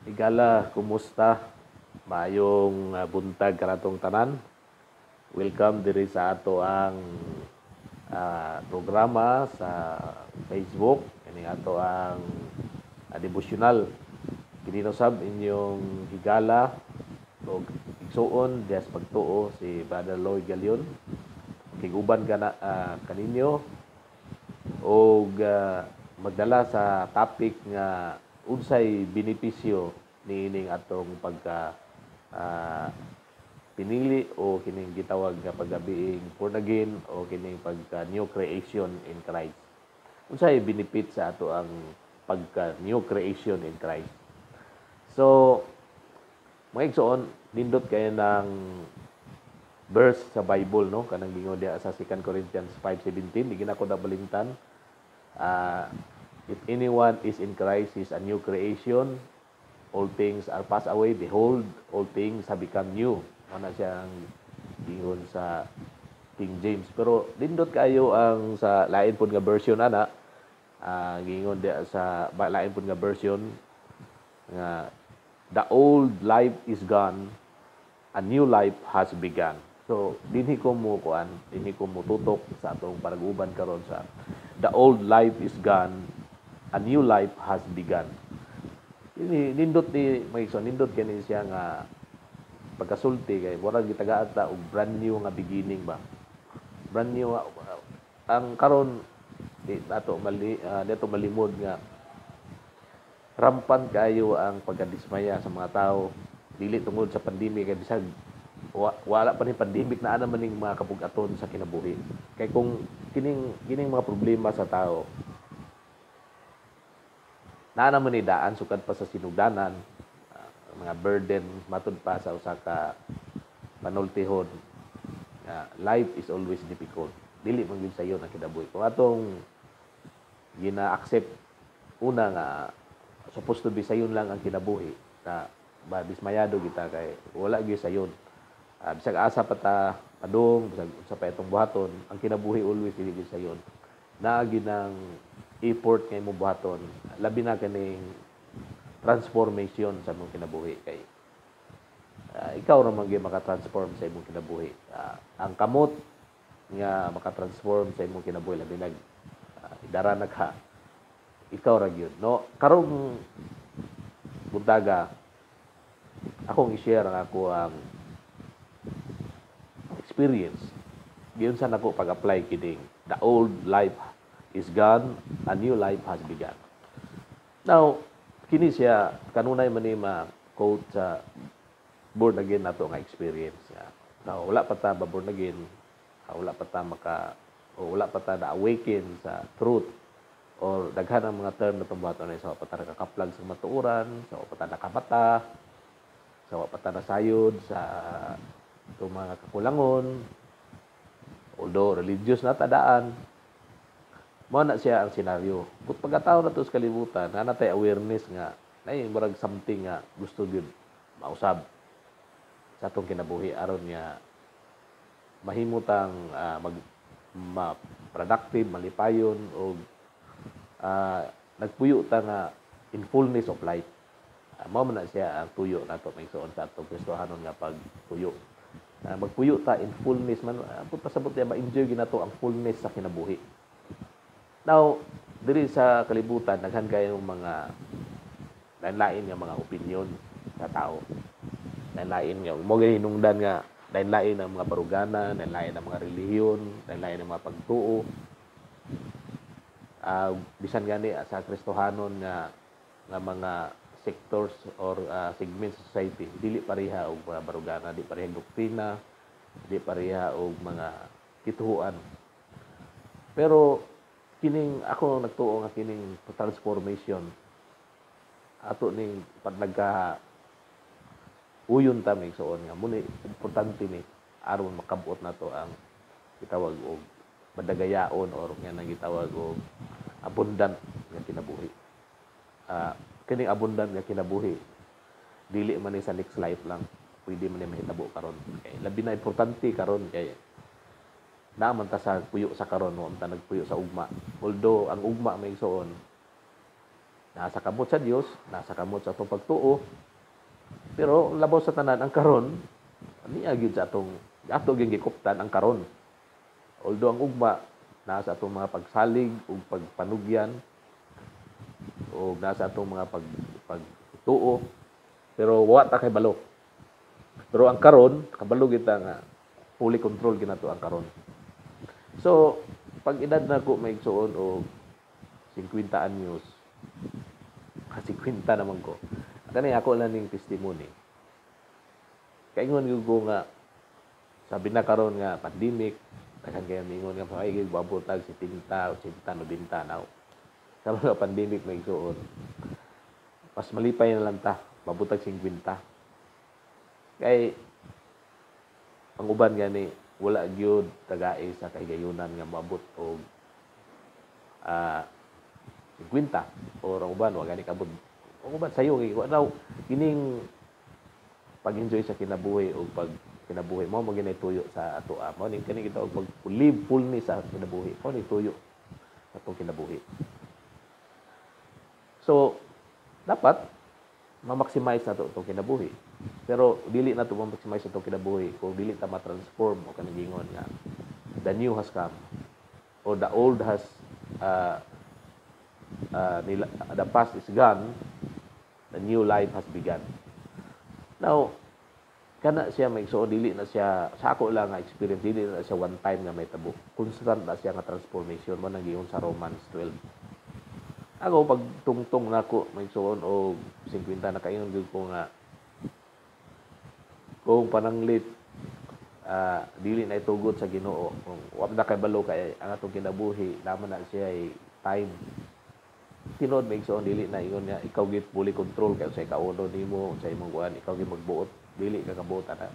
Higala, kumusta? Maayong buntag kanatong tanan. Welcome diri sa ato ang programa sa Facebook. Kini ato ang devotional. Kini usab inyong higala og igsuon diha sa pagtuo, si Brother Lloyd Galion. Kig-uban kana kaninyo og magdala sa topic nga unsay benepisyo niining atong pagka pinili o kining gitawag nga paggabiing born again o kining pagka new creation in Christ. Unsay benefit sa ato ang pagka new creation in Christ? So, mga igsoon, nindot kayo ng verse sa Bible, no? Kanang gingon diha sa 2 Corinthians 5:17, di gina ko na balimtan. "If anyone is in Christ, he is a new creation. All things are passed away. Behold, all things have become new." Ano siyang gingon sa King James. Pero nindot kayo ang sa lain pod nga version ana. Gingon diha sa lain pod nga version nga "The old life is gone, a new life has begun." So, dinhi ko mo kuan, dinhi ko mo tutok sa atong panag-uban karon sa "The old life is gone, a new life has begun." Ini nindot ni mga igsoon, nindot kini siya nga pagkasulti kay murag gitagaan ta og brand new nga beginning ba. Brand new nga ang karon di ato malimod nga rampant kayo ang pagkadismaya sa mga tao, dili tungod sa pandemic, kay bisag wala pa ni pandemic, naa naman ning mga kapugaton sa kinabuhi. Kay kung kining mga problema sa tao, naa naman ni daan sukad pa sa sinugdanan, mga burden matud pa sa usa ka panultihon nga life is always difficult. Dili man gyud sayon ang kinabuhi. Kung atong gina-accept una nga supposed to be sayon lang ang kinabuhi, na ba dismayado kita kay wala gyud sayon. Bisag asa pa ta padung, bisag unsa pa itong buhaton, ang kinabuhi always dili gyud sayon. Naa gyud ang effort nga imong buhaton, labi na kaning transformation sa imong kinabuhi, kay ikaw ra man gyud maka-transform sa imong kinabuhi. Ang kamot nga maka-transform sa imong kinabuhi, labi nag idara na ka, ikaw ra gyud, no? Karong buntaga, akong i-share ang ako ang experience giunsa nako pag-apply kining "The old life is gone, a new life has begun." Now, kini siya kanunay man ni ma-quote sa born again nato nga experience nga. Now, wala pa ta ba born again, wala pa ta maka o wala pa ta na-awaken sa truth or daghan ang mga term na tumbuhaton na sa pa ta nakakaplag sa matuoran, sa pa ta nakamata, sa pa ta nasayod sa itong mga kakulangon, although religious na tadaan. Mao na siya ang senaryo. But pagkatao na to sa kalibutan, na natay awareness nga nay murag something nga gusto gyud mausab sa atong kinabuhi aron nga mahimutang mag ma productive, malipayon og nagpuyo ta nga in fullness of life. Mao man na siya ang tuyo nato, may suon sa atong Kristohanon nga pagtuyo. Magpuyo ta in fullness man, pasabot niya ma-enjoy ginato ang fullness sa kinabuhi. Now, diri sa kalibutan, daghan kayong mga lain-lain nga mga opinion sa tao. Lain-lain nga mo hinungdan nga lain-lain ang mga baruganan, lain-lain ang mga relihiyon, lain-lain ang mga pagtuo. Bisan gani sa Kristohanon nga nga mga sectors or segments sa society, dili pareha og mga barugana, di pareha doktrina, di pareha og mga kituhuan. Pero kining ako nagtuo nga kining transformation ato ning pag nagka uyon ta, may igsoon, nga muni importante ni aron makabot nato ang gitawag og madagayaon or nga nang gitawag og abundant nga kinabuhi. Kining abundant nga kinabuhi, dili man ni sa next life lang, pwede man ni mahitabo karon. Kay labi na importante karon kay naa man ta sa puyo sa karon, wa man ta nagpuyo sa ugma. Although ang ugma, may igsoon, Nasa kamot sa Dios, nasa kamot sa atong pagtuo. Pero labaw sa tanan, ang karon niya gyud sa atong ato gyud gikuptan ang karon. Although ang ugma nasa atong mga pagsalig ug pagpanugyan o nasa atong mga pagtuo, pero wa ta kay balo. Pero ang karon, kabalo kita nga fully control ginato ang karon. So, pag edad na ko, may igsuon, og 50 anyos, 50 naman ko. Kani ako lang ning testimony. Kaingon gyud ko nga sabi na karon nga pandemic, daghan kay mingon nga ay moabot tag 70, 80, 90 na. Sa mga pandemic, may igsuon, mas malipay na lang ta, moabot tag 50. Kay ang uban gani wala gyud tagai sa kahigayunan nga moabot og 50 or ang uban wa gani kabot. Ang uban sayo kay wa daw kining pag-enjoy sa kinabuhi o pag kinabuhi mo mo ginay tuyo sa ato mo ning kani kita og pag live fully sa kinabuhi mo ni tuyo sa atong kinabuhi. So dapat ma-maximize nato itong kinabuhi, pero dili na to ma-maximize atong kinabuhi kung dili ta ma-transform o kanang gingon nga the new has come or the old has nila, the past is gone, the new life has begun. Now, kana siya, may so dili na siya sa ako lang nga experience, dili na siya one time nga may tabo. Constant na siya nga transformation mo nang giingon sa Romans 12. Ako pag tungtong nako, may suon og 50 na, kaingon gyud ko nga kung pananglit dili na itugot sa Ginoo, kung wa na kay balo kay ang atong kinabuhi naman na siya ay time. Tinuod, may igsoon, dili na ingon nga ikaw gid fully control kay unsay kauno nimo, unsay imong kuan, ikaw gid magbuot. Dili ka kabuot ana.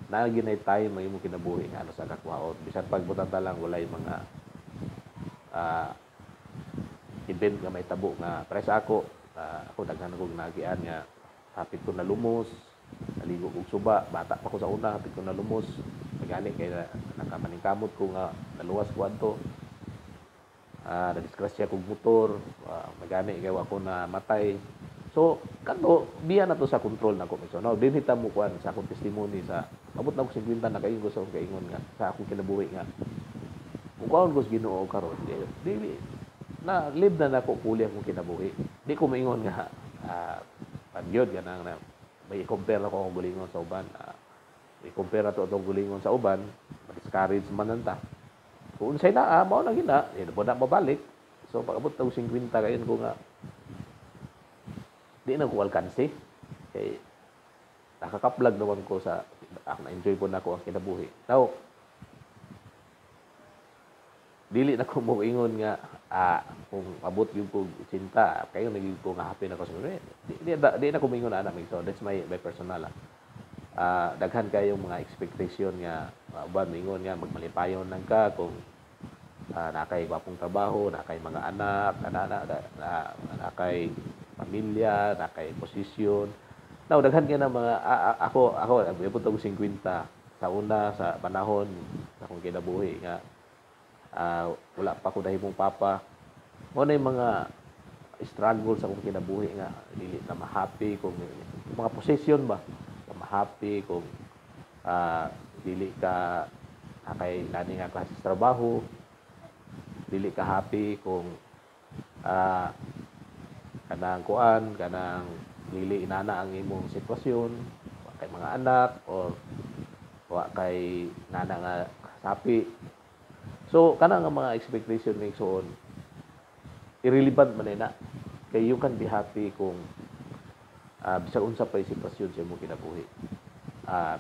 Naa gyud time ang imong kinabuhi nga ano sa kakuhaon, bisan pagbutan ta lang walay mga event nga may tabo nga pre sa ako, ako daghan akong naagian nga hapit ko na lumos, naligo kog suba, bata pa ko sa una, hapit ko na lumos, gani kay nakamaningkamot ko nga naluwas ko adto. Na-disgrasya kog motor, magani kay wa ko na matay. So kato biya na to sa control nako. So no dinhi ta mo kuan sa akong testimony sa abot na ko 50, nakaingon ko sa akong kaingon nga sa akong kinabuhi nga kung kuan ko sa Ginoo karon, dili na live na nako fully akong kinabuhi. Di ko maingon nga pagyod kanang na may i-compare ako akong gulingon sa uban. I-compare ato atong gulingon sa uban, ma-discourage man ta. Kung unsay naa, mao na gina, di na po na mabalik. So pag abot og 50, kayon ko nga di na ko alkanse kay nakakaplag naman ko sa ako, na-enjoy po nako ang kinabuhi. Now, dili na ko mo ingon nga kung abot gyud ko 80 kayo naging ko nga happy na ko sa di na ko moingon ana. So that's my personal. Daghan kayong mga expectation nga uban moingon nga magmalipayon lang ka kung naa kay gwapong trabaho, naa kay mga anak, ana na, na, naa kay pamilya, naa kay posisyon. Now, daghan kay na mga ako abot og 50, sa una sa panahon sa akong kinabuhi nga wala pa ko nahimong papa. Mao na yung mga struggle sa akong kinabuhi nga dili ta ma-happy kung mga posisyon ba, ta ma-happy kung dili ka kay nani nga klase sa trabaho, dili ka happy kung kanang kuan, kanang dili inana ang imong sitwasyon, wa kay mga anak or wa kay nana nga sapi. So kana nga mga expectation ning suon, irrelevant man na kay you can be happy kung bisag unsa pa yung sitwasyon sa imong kinabuhi.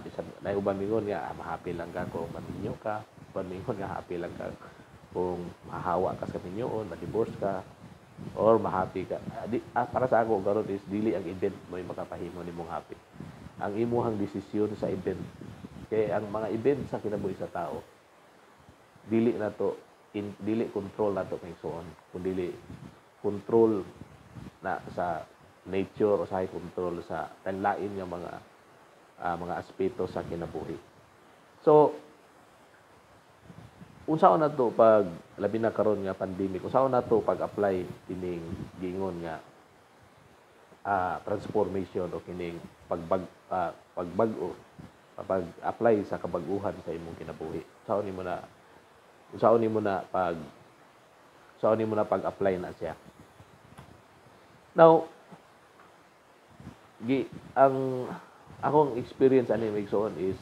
Bisan nay uban mingon nga ma-happy lang ka kung maminyo ka, uban mingon nga happy lang ka kung mahawa ka sa minyoon, ma-divorce ka or ma-happy ka. Para sa ako karon is dili ang event mo yung makapahimo nimong happy. Ang imuhang desisyon sa event. Kay ang mga event sa kinabuhi sa tao dili na to dili control na to kay suon, kun dili control na sa nature o sa high control sa lain nga mga aspeto sa kinabuhi. So unsaon na to pag labi na karon nga pandemic, unsaon na to pag-apply kining giingon nga transformation o kining pagbag-o, pag-apply sa kabag-uhan sa imong kinabuhi? Unsaon nimo na pag-apply na siya? Now, gi ang akong experience ani, mga igsoon, is